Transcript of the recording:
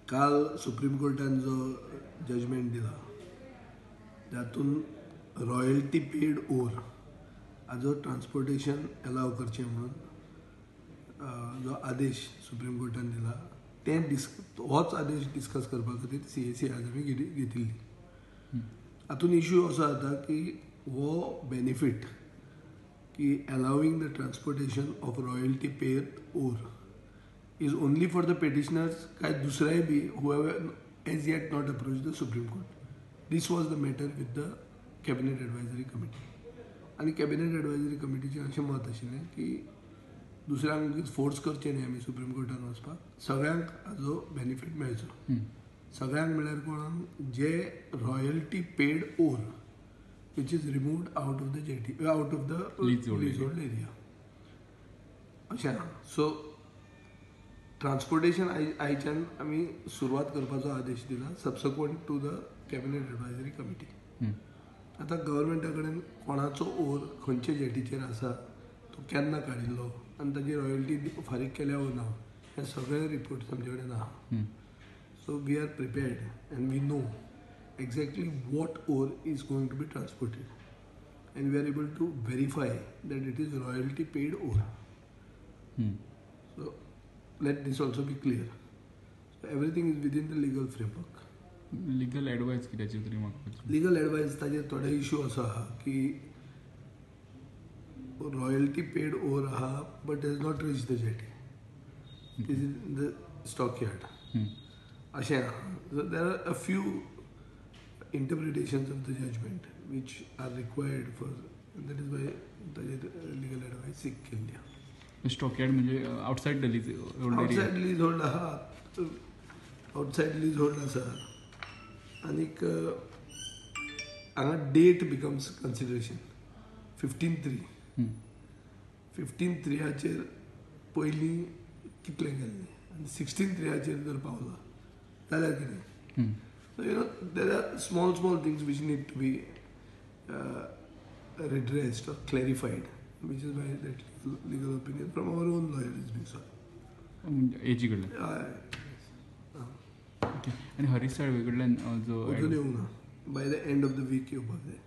काल सुप्रीम कोर्टान जो जजमेंट दिला तातूंत रॉयल्टी पेड ओर हाजो ट्रान्सपोर्टेशन एलाव करचें म्हणून जो आदेश सुप्रीम कोर्टान दिला तें होच आदेश डिस्कस करपा खातीर सीएसी आज आमी घेतिल्ली. हातूंत इशू असो जाता की हो बेनिफीट की allowing the transportation of royalty paid ore is only for the petitioners काय दुसरेय बी who have as yet not approach the Supreme Court. This was the matter with the cabinet advisory committee. आनी cabinet advisory कमिटीचें अशें मत आशिल्लें की दुसऱ्यांक force करचें न्ही आमी सुप्रीम कोर्टान वचपाक, सगळ्यांक हाजो बेनिफीट मेळचो. सगळ्यांक म्हळ्यार कोणाक जे royalty paid ore which is removed out of the jetty, out of the leasehold area. अशें आहा. सो ट्रान्सपोर्टेशन आयच्यान आमी सुरवात करपाचो आदेश दिला subsequent to the cabinet advisory committee. आतां गव्हर्मेंटा कडेन कोणाचो ओर खंयचे जेटीचेर आसा, तो केन्ना काडिल्लो आनी ताजी रॉयल्टी फारीक केल्या वो ना हे सगळे रिपोर्ट्स आमचे कडेन आहा. So we are prepared and we know exactly what ore is going to be transported and we are able to verify that it is royalty paid ore. So let this also be clear. So everything is within the legal framework. Legal advice कित्याची तरी मागपाची? Legal advice ताजेर थोडे issue असो आहा की royalty पेड ओर आहा but is not reach the jetty, it is in the stock yard अशें आहा. So there are a few interpretations of the judgment which are required for, that is why ताजेर legal advice seek केल्ली आहा. Stock yard म्हणजे outside the lease hold? Outside lease hold आहा, outside lease hold आसा. आनीक हांगा date becomes consideration. 15/3 15/3 पयलीं कितलें गेल्लें आनी 16/3 जर पावला जाल्यार कितें. So you know there are small small things which need to be redressed or clarified, which is why that legal opinion from our own lawyer is being sought. AG कडल्यान? Okay. आनी हरीश साळवे कडल्यान जो अजून येवंक ना, by the end of the week येवपाक जाय.